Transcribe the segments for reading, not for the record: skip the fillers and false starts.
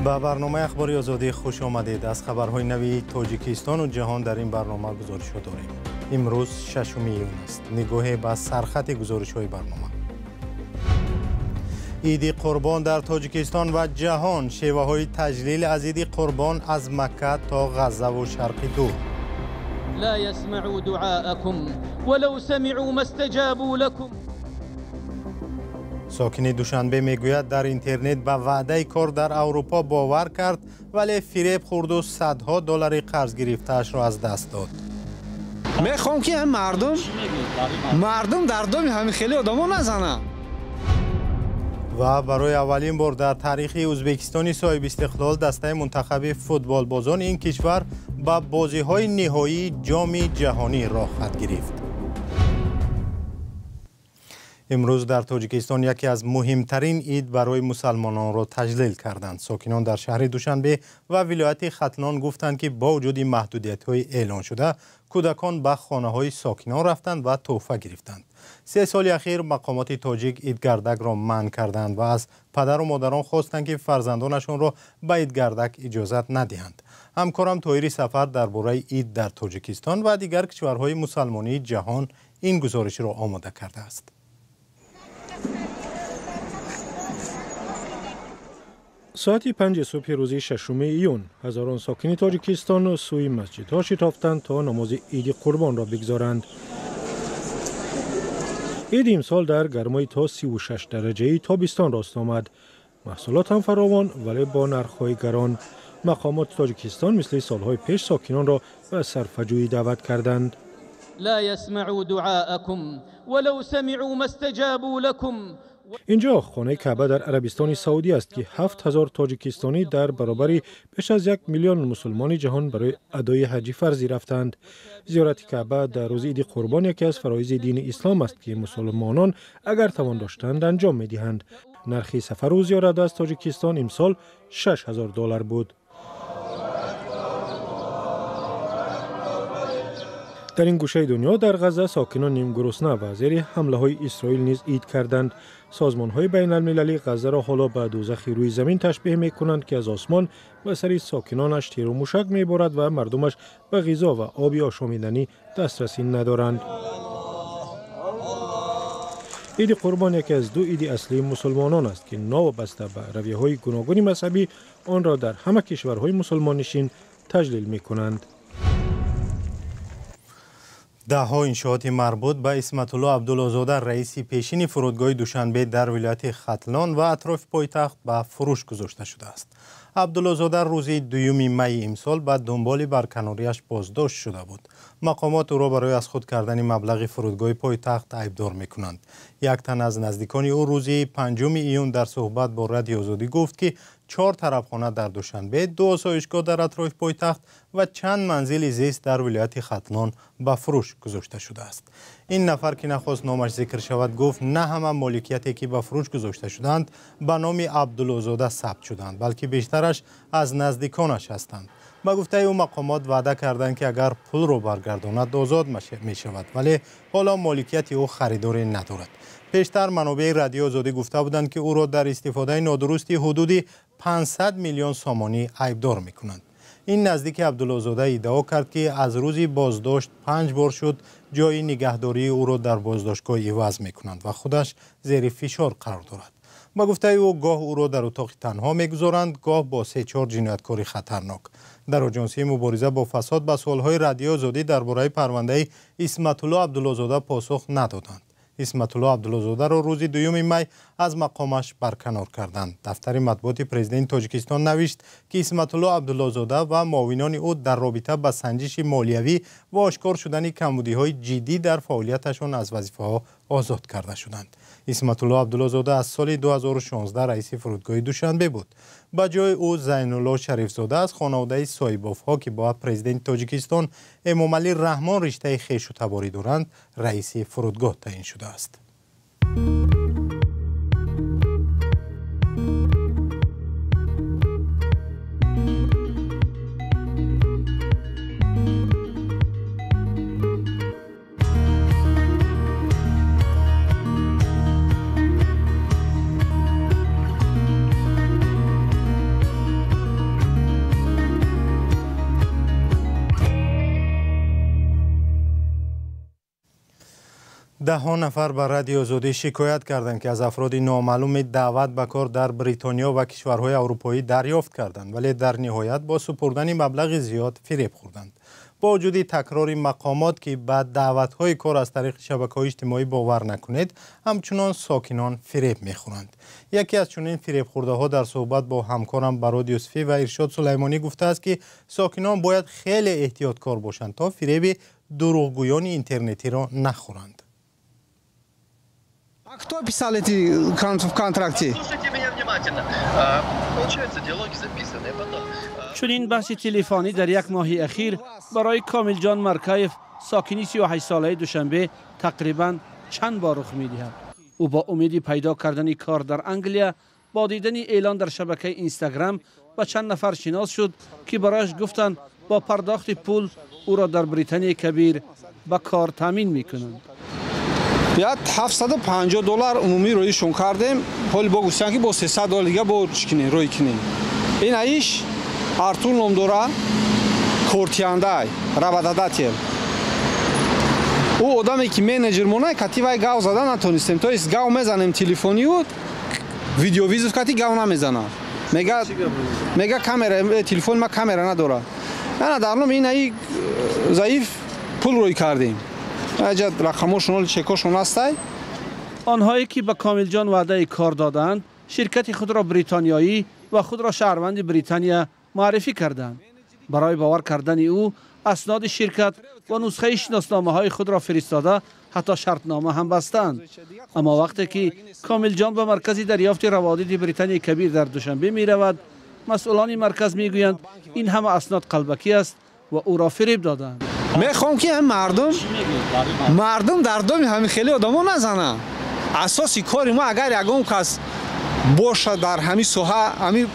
Ба барномаи Ахбори Озодӣ хуш омадед. Аз хабарҳои нави Тоҷикистону ҷаҳон дар ин барнома гузоришҳо дорем. Имрӯз 6 июн аст. Нигоҳе ба сархати гузоришҳои барнома. Иди Қурбон дар Тоҷикистон ва ҷаҳон, шеваҳои таҷлил аз Иди Қурбон аз Макка то Ғаззаву Шарқи Дур. لا يسمعوا دعاءكم ولو سمعوا ما استجابوا لكم. Сокини Душанбе мегӯяд, дар интернет ба ваъдаи кор дар Аврупо бовар кард, вале фиреб хӯрду садҳо доллари қарз гирифтаашро аз даст дод. Мехоҳам, ки мардум дар доми ҳамин хеле одамо назананд. Ва барои аввалин бор дар таърихи Ӯзбекистони соҳибистиқлол дастаи мунтахаби футболбозони ин кишвар ба бозиҳои ниҳоии Ҷоми ҷаҳонӣ роҳ хат гирифт. Имрӯз дар Тоҷикистон яке аз муҳимтарин ид барои мусалмононро таҷлил карданд. Сокинон дар шаҳри Душанбе ва вилояти Хатлон гуфтанд, ки бо вуҷуди маҳдудиятҳои эълоншуда кӯдакон ба хонаҳои сокинон рафтанд ва тӯҳфа гирифтанд. 3 соли ахир мақомоти тоҷик идгардакро манъ карданд ва аз падару модарон хостанд, ки фарзандонашонро ба идгардак иҷозат надиҳанд. Ҳамкорам Тоҳири Сафар дар бораи ид дар Тоҷикистон ва дигар кишварҳои мусалмонии ҷаҳон ин гузоришро омода кардааст. Соати 5 субҳи рӯзи 6 июн ҳазорон сокини Тоҷикистон сӯи масҷидҳо шитофтанд то намози Иди Қурбонро бигзоранд. Иди имсол дар гармои то 36 дараҷаи тобистон рост омад. Маҳсулот ҳам фаровон, вале бо нархҳои гарон. Мақомоти Тоҷикистон мисли солҳои пеш сокинонро ба сарфаҷӯӣ даъват карданд. لا يسمعوا دعاءكم ولو سمعوا ما استجابوا لكم. Инҷо хонаи Каъба дар Арабистони Саудӣ аст, ки 7000 тоҷикистонӣ дар баробари беш аз 1 миллион мусулмони ҷаҳон барои адои ҳаҷи фарзӣ рафтанд. Зиёрати Каъба дар рӯзи Иди Қурбон яке аз фароизи дини ислом аст, ки мусулмонон агар тавон доштанд анҷом медиҳанд. Нархи сафару зиёрат аз Тоҷикистон имсол 6000 доллар буд. Дар ин гӯшаи дунё дар Ғазза сокинон нимгурусна ва зери ҳамлаҳои Исроил низ ид карданд. Созмонҳои байналмилалӣ Ғаззаро ҳоло ба дӯзахи рӯи замин ташбеҳ мекунанд, ки аз осмон ба сари сокинонаш тиру мушак меборад ва мардумаш ба ғизо ва оби ошомиданӣ дастрасӣ надоранд. Иди Қурбон яке аз ду иди аслии мусулмонон аст, ки новобаста ба равияҳои гуногуни мазҳабӣ онро дар ҳама кишварҳои мусулмоннишин таҷлил мекунанд. Даҳҳо иншооти марбут ба Исматулло Абдуллозода, раиси пешини фурудгоҳи Душанбе дар вилояти Хатлон ва атрофи пойтахт ба фурӯш гузошта шудааст. Абдуллозода рӯзи 2 майи имсол ба дунболи барканориаш боздошт шуда буд. Мақомот ӯро барои аз худ кардани маблағи фурудгоҳи пойтахт айбдор мекунанд. Як тан аз наздикони ӯ рӯзи 5 июн дар суҳбат бо Радиои Озодӣ гуфт, ки 4 тарабхона дар Душанбе, 2 осоишгоҳ дар атрофи пойтахт ва чанд манзили зист дар вилояти Хатлон ба фурӯш гузошта шудааст. Ин нафар, ки нахост номаш зикр шавад, гуфт на ҳама моликияте, ки ба фурӯш гузошта шуданд, ба номи Абдуллозода сабт шуданд, балки бештараш аз наздиконаш ҳастанд. Ба гуфтаи ӯ мақомот ваъда карданд, ки агар пулро баргардонад озод мешавад, вале ҳоло моликияти ӯ харидоре надорад. Пештар манобеи Радиои Озодӣ гуфта буданд, ки ӯро дар истифодаи нодурусти ҳудуди 500 миллион сомонӣ айбдор мекунанд. Ин наздики Абдуллозода иддао кард, ки аз рӯзи боздошт 5 бор шуд ҷои нигаҳдории ӯро дар боздоштгоҳ иваз мекунанд ва худаш зери фишор қарор дорад. Ба гуфтаи ӯ гоҳ ӯро дар утоқи танҳо мегузоранд, гоҳ бо 3-4 ҷинояткори хатарнок. Дар оҷонсии мубориза бо фасод ба суолҳои Радиои Озодӣ дар бораи парвандаи Исматулло Абдуллозода посух надоданд. Исматулло Абдуллозодаро рӯзи 2 май аз мақомаш барканор карданд. Дафтари матбуоти президенти Тоҷикистон навишт, ки Исматулло Абдуллозода ва муовинони ӯ дар робита ба санҷиши молиявӣ ва ошкор шудани камбудиҳои ҷиддӣ дар фаъолияташон аз вазифаҳо озод карда шуданд. Исматулло Абдуллозода аз соли 2016 раиси фурудгоҳи Душанбе буд. Ба ҷои ӯ Зайнулло Шарифзода аз хонаводаи соҳибофҳо, ки бо президенти Тоҷикистон Эмомалӣ Раҳмон риштаи хешу таборӣ доранд, раиси фурудгоҳ таъин шудааст. Даҳҳо нафар ба Радиои Озодӣ шикоят карданд, ки аз афроди номаълуми даъват ба кор дар Бритониё ва кишварҳои аврупоӣ дарёфт карданд, вале дар ниҳоят бо супурдани маблағи зиёд фиреб хӯрданд. Бо вуҷуди такрори мақомот, ки ба даъватҳои кор аз тариқи шабакаҳои иҷтимоӣ бовар накунед, ҳамчунон сокинон фиреб мехӯранд. Яке аз чунин фиребхӯрдаҳо дар суҳбат бо ҳамкорам Барод Юсуфӣ ва Иршод Сулаймонӣ гуфтааст, ки сокинон бояд хеле эҳтиёткор бошанд, то фиреби дурӯғгӯёни интернетиро нахӯранд. А кто писал эти контракты? Слушайте меня внимательно. Получается, диалоги записаны. Потом. Чунин баҳси телефонӣ дар як моҳи ахир барои Комилҷон Маркаев, сокини 38-солаи Душанбе, тақрибан чанд бор рух медиҳад. Ӯ бо умеди пайдо кардани кор дар Англия бо дидани эълон дар шабакаи Инстаграм ба чанд нафар шинос шуд, ки барояш гуфтанд, бо пардохти пул ӯро дар Британияи Кабир ба кор таъмин мекунанд. 750 доллар умумӣ роишон кардем. Ҳоли бо гуфтан, ки бо 300 доллар дига бо чӣ кунем, рӯй кунем. Ин аиш Артур ном дора, кортиандай работодатель. Ӯ одаме, ки менеҷер мона, кати вай гав зада натонистем. То есть гав мезанем телефонию, видеовызов кати гав намезанам. Мега камера, телефони ма камера надорад. Ана дар номи ин аи заиф пул рӯй кардем. Аҷа рақамошон, чекошон ҳастай. Онҳое ки ба Комилҷон ваъдаи кор додаанд, ширкати худро бритониёӣ ва худро шаҳрванди Британия муаррифӣ карданд. Барои бовар кардани ӯ асноди ширкат ва нусхаи шиносномаҳои худро фиристода, ҳатто шартнома ҳам бастаанд. Аммо вақте ки Комилҷон ба маркази дарёфти раводиди Британияи Кабир дар Душанбе меравад, масъулони марказ мегӯянд, ин ҳама аснод қалбакӣ аст ва ӯро фиреб додаанд. Мехоҳам, ки мардум дар доми ҳамин хеле одамо назананд. Асоси кори мо, агар ягон кас бошад дар ҳамин соҳа, ҳамин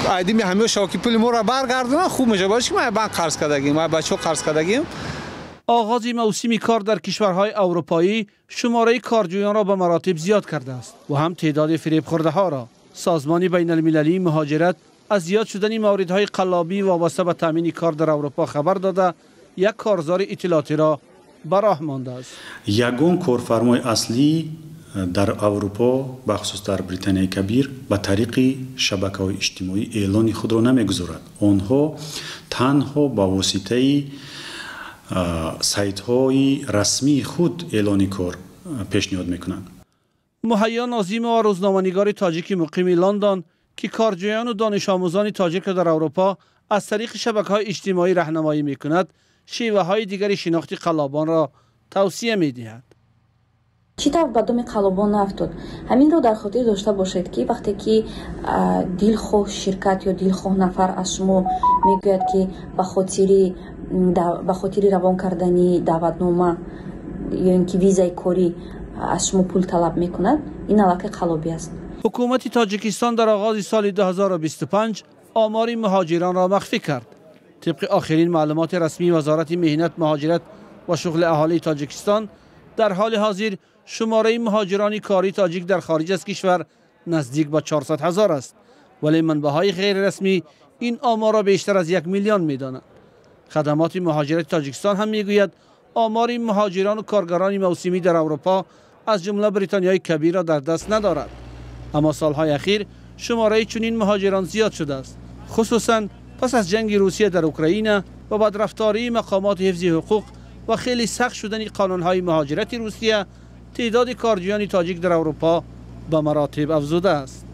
айдими ҳамио шава, ки пули моро баргардонанд, хуб мешавад. Барои ки ма банк қарз кардагим, ма бачаҳо қарз кардагим. Оғози мавсими кор дар кишварҳои аврупоӣ шумораи корҷӯёнро ба маротиб зиёд кардааст ва ҳам теъдоди фиребхӯрдаҳоро. Созмони Байналмилалии Муҳоҷират аз зиёд шудани мавридҳои қаллобӣ вобаста ба таъмини кор дар Аврупо хабар дода, як корзори иттилоотиро ба роҳ мондааст. Ягон корфармои аслӣ дар Аврупо, бахусус дар Британияи Кабир, ба тариқи шабакаҳои иҷтимоӣ эълони худро намегузорад. Онҳо танҳо ба воситаи сайтҳои расмии худ эълони кор пешниҳод мекунанд. Муҳайё Нозимова, рӯзноманигори тоҷики муқими Лондон, ки корҷӯёну донишомӯзони тоҷикро дар Аврупо аз тариқи шабакаҳои иҷтимоӣ раҳнамоӣ мекунад, шеваҳои дигари шинохти қаллобонро тавсия медиҳад. Чӣ тавр ба доми қаллобон наафтод? Ҳаминро дар хотир дошта бошед, ки вақте ки дилхоҳ ширкат ё дилхоҳ нафар аз шумо мегӯяд, ки ба хотири равон кардани даъватнома ё ин ки визаи корӣ аз шумо пул талаб мекунад, ин аллакай қаллобӣ аст. Ҳукумати Тоҷикистон дар оғози соли 2025 омори муҳоҷиронро махфӣ кард. Тибқи охирин маълумоти расмии Вазорати меҳнат, муҳоҷират ва шуғли аҳолии Тоҷикистон, дар ҳоли ҳозир шумораи муҳоҷирони кории тоҷик дар хориҷ аз кишвар наздик ба 400 ҳазор аст, вале манбаъҳои ғайрирасмӣ ин оморро бештар аз 1 миллион медонанд. Хадамоти муҳоҷирати Тоҷикистон ҳам мегӯяд, омори муҳоҷирону коргарони мавсимӣ дар Аврупо, аз ҷумла Бритониёи Кабирро дар даст надорад. Аммо солҳои ахир шумораи чунин муҳоҷирон зиёд шудааст, хусусан пас аз ҷанги Русия дар Украина ва бадрафтории мақомоти ҳифзи ҳуқуқ ва хеле сахт шудани қонунҳои муҳоҷирати Русия теъдоди корҷӯёни тоҷик дар Аврупо ба маротиб афзудааст.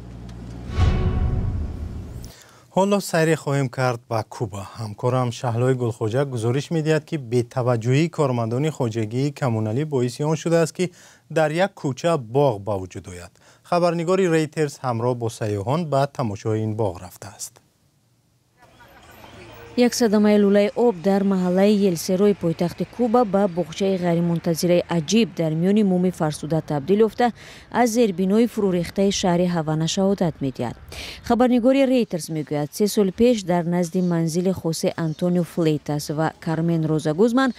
Ҳоло сайре хоҳем кард ба Куба. Ҳамкорам Шаҳлои Гулхоҷа гузориш медиҳад, ки бетаваҷҷӯҳии кормандони хоҷагии коммуналӣ боиси он шудааст, ки дар як кӯча боғ ба вуҷуд ояд. Хабарнигори Рейтерс ҳамроҳ бо сайёҳон ба тамошои ин боғ рафтааст. Як садамаи лӯлаи об дар маҳаллаи Елсерои пойтахти Куба ба боғчаи ғайримунтазираи аҷиб дар миёни муми фарсуда табдил ёфта, аз зербинои фурӯрехтаи шаҳри Ҳавана шаҳодат медиҳад. Хабарнигори Рейтерс мегӯяд, 3 сол пеш дар назди манзили Хосе Антонио Флейтас ва Кармен Роза Гузман,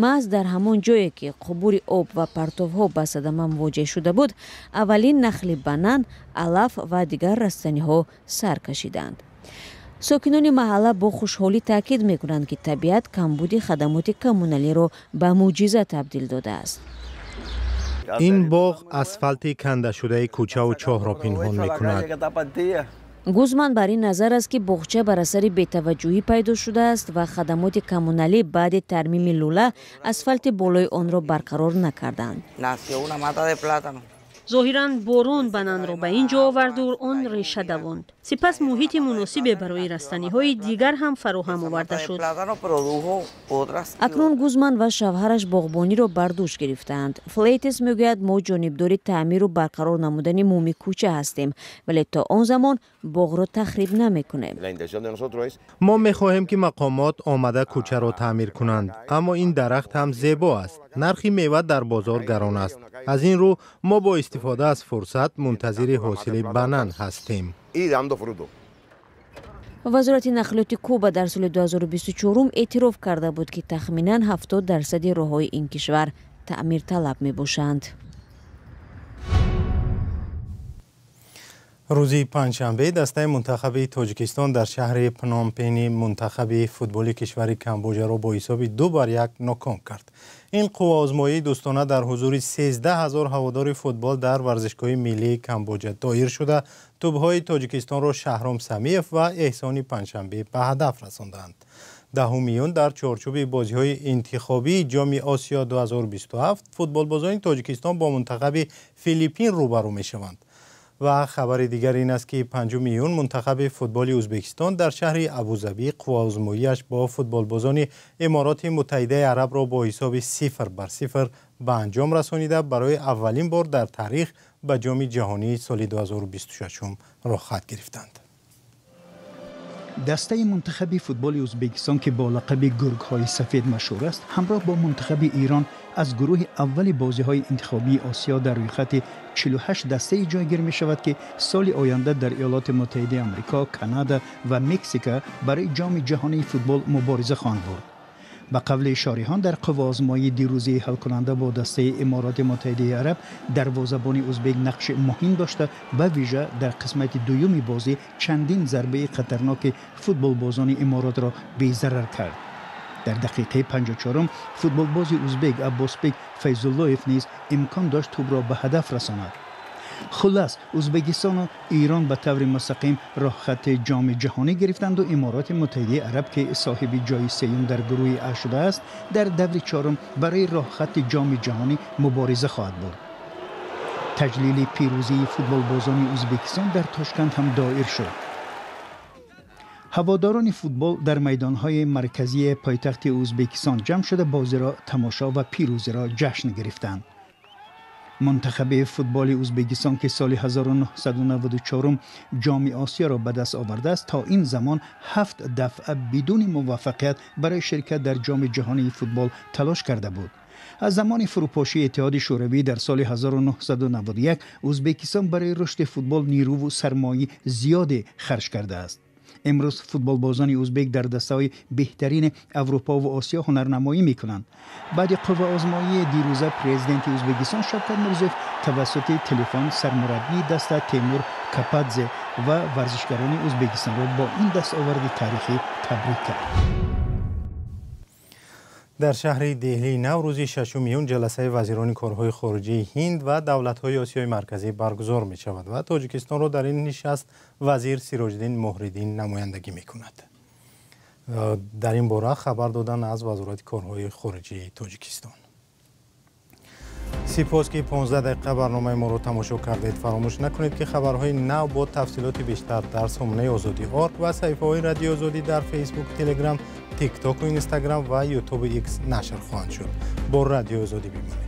маҳз дар ҳамон ҷое ки қубури об ва партовҳо ба садама мувоҷеҳ шуда буд, аввалин нахли банан, алаф ва дигар растаниҳо сар кашиданд. Сокинони маҳалла бо хушҳолӣ таъкид мекунанд, ки табиат камбуди хадамоти коммуналиро ба мӯъҷиза табдил додааст. Ин боғ асфалти кандашудаи кӯчаву чоҳро пинҳон мекунад. Гузман бар ин назар аст, ки боғча бар асари бетаваҷҷӯҳӣ пайдо шудааст ва хадамоти коммуналӣ баъди тармими лӯла асфалти болои онро барқарор накарданд. Зоҳиран, борон бананро ба ин ҷо оварду он реша давонд. Сипас муҳити муносибе барои растаниҳои дигар ҳам фароҳам оварда шуд. Акнун Гузман ва шавҳараш боғбониро бар дӯш гирифтаанд. Флейтес мегӯяд, мо ҷонибдори таъмиру барқарор намудани муми кӯча ҳастем, вале то он замон боғро тахриб намекунем. Мо мехоҳем, ки мақомот омада кӯчаро таъмир кунанд, аммо ин дарахт ҳам зебо аст. Нархи мева дар бозор гарон аст. Аз ин рӯ мо бо истифода аз фурсат мунтазири ҳосили банан ҳастем. Вазорати нақлиёти Куба дар соли 2024 эътироф карда буд, ки тахминан 70% роҳҳои ин кишвар таъмирталаб мебошанд. Рӯзи панҷшанбе дастаи мунтахаби Тоҷикистон дар шаҳри Пномпени мунтахаби футболи кишвари Камбоҷаро бо ҳисоби 2-1 ноком кард. Ин қувваозмоии дӯстона дар ҳузури 13 000 ҳаводори футбол дар варзишгоҳи миллии Камбоҷа доир шуда, тӯбҳои Тоҷикистонро Шаҳром Самиев ва Эҳсони Панҷшанбе ба ҳадаф расонданд. 10 июн дар чорчӯби бозиҳои интихобии Ҷоми Осиё 2027 футболбозони Тоҷикистон бо мунтахаби Филиппин рӯбарӯ мешаванд. Ва хабари дигар ин аст, ки 5 июн мунтахаби футболи Ӯзбекистон дар шаҳри Абузабӣ қувваозмоиаш бо футболбозони Имороти Муттаҳидаи Арабро бо ҳисоби 0-0 ба анҷом расонида, барои аввалин бор дар таърих ба Ҷоми ҷаҳонии соли 2026 роҳхат гирифтанд. Дастаи мунтахаби футболи Ӯзбекистон, ки бо лақаби гургҳои сафед машҳур аст, ҳамроҳ бо мунтахаби Эрон аз гурӯҳи аввали бозиҳои интихобии Осиё дар рӯйхати 48 дастае ҷойгир мешавад, ки соли оянда дар Иёлоти Муттаҳидаи Амрико, Канада ва Мексика барои Ҷоми ҷаҳонии футбол мубориза хоҳанд бурд. Ба қавли шориҳон, дар қувваозмоии дирӯзии ҳалкунанда бо дастаи Имороти Муттаҳидаи Араб дарвозабони ӯзбек нақши муҳим дошта, ба вижа дар қисмати дуюми бозӣ чандин зарбаи хатарноки футболбозони иморотро безарар кард. Дар дақиқаи 54 футболбози ӯзбек Аббосбек Файзуллоев низ имкон дошт тӯбро ба ҳадаф расонад. Хулас, Ӯзбекистону Эрон ба таври мустақим роҳхати Ҷоми ҷаҳонӣ гирифтанду Имороти Муттаҳидаи Араб, ки соҳиби ҷои сеюм дар гурӯҳи А шудааст, дар даври чорум барои роҳхати Ҷоми ҷаҳонӣ мубориза хоҳад бурд. Таҷлили пирӯзии футболбозони Ӯзбекистон дар Тошканд ҳам доир шуд. Ҳаводорони футбол дар майдонҳои марказии пойтахти Ӯзбекистон ҷамъ шуда, бозиро тамошо ва пирӯзиро ҷашн гирифтанд. Мунтахаби футболи Ӯзбекистон, ки соли 1994 Ҷоми Осиёро ба даст овардааст, то ин замон 7 дафъа бидуни муваффақият барои ширкат дар Ҷоми ҷаҳонии футбол талош карда буд. Аз замони фурӯпошии Иттиҳоди Шӯравӣ дар соли 1991 Ӯзбекистон барои рушди футбол нерӯву сармояи зиёде харҷ кардааст. Имрӯз футболбозони ӯзбек дар дастаҳои беҳтарини Аврупо ва Осиё ҳунарнамоӣ мекунанд. Баъди қувваозмоии дирӯза президенти Ӯзбекистон Шавкат Мирзиёев тавассути телефон сармураббии даста Темур Кападзе ва варзишгарони Ӯзбекистонро бо ин дастоварди таърихӣ табрик кард. Дар шаҳри Деҳлии Нав рӯзи 6 июн ҷаласаи вазирони корҳои хориҷии Ҳинд ва давлатҳои Осиёи Марказӣ баргузор мешавад ва Тоҷикистонро дар ин нишаст вазир Сироҷиддин Муҳриддин намояндагӣ мекунад. Дар ин бора хабар додан аз Вазорати корҳои хориҷии Тоҷикистон. Сипос, ки 15 дақиқа барномаи моро тамошо кардед. Фаромӯш накунед, ки хабарҳои нав бо тафсилоти бештар дар сомонаи Озодӣ орг ва саҳифаҳои Радиои Озодӣ дар Фейсбук, Телеграм, Тиктоку, Инстаграм ва Ютубу Икс нашр хоҳанд шуд. Бо Радиои Озодӣ бимонед.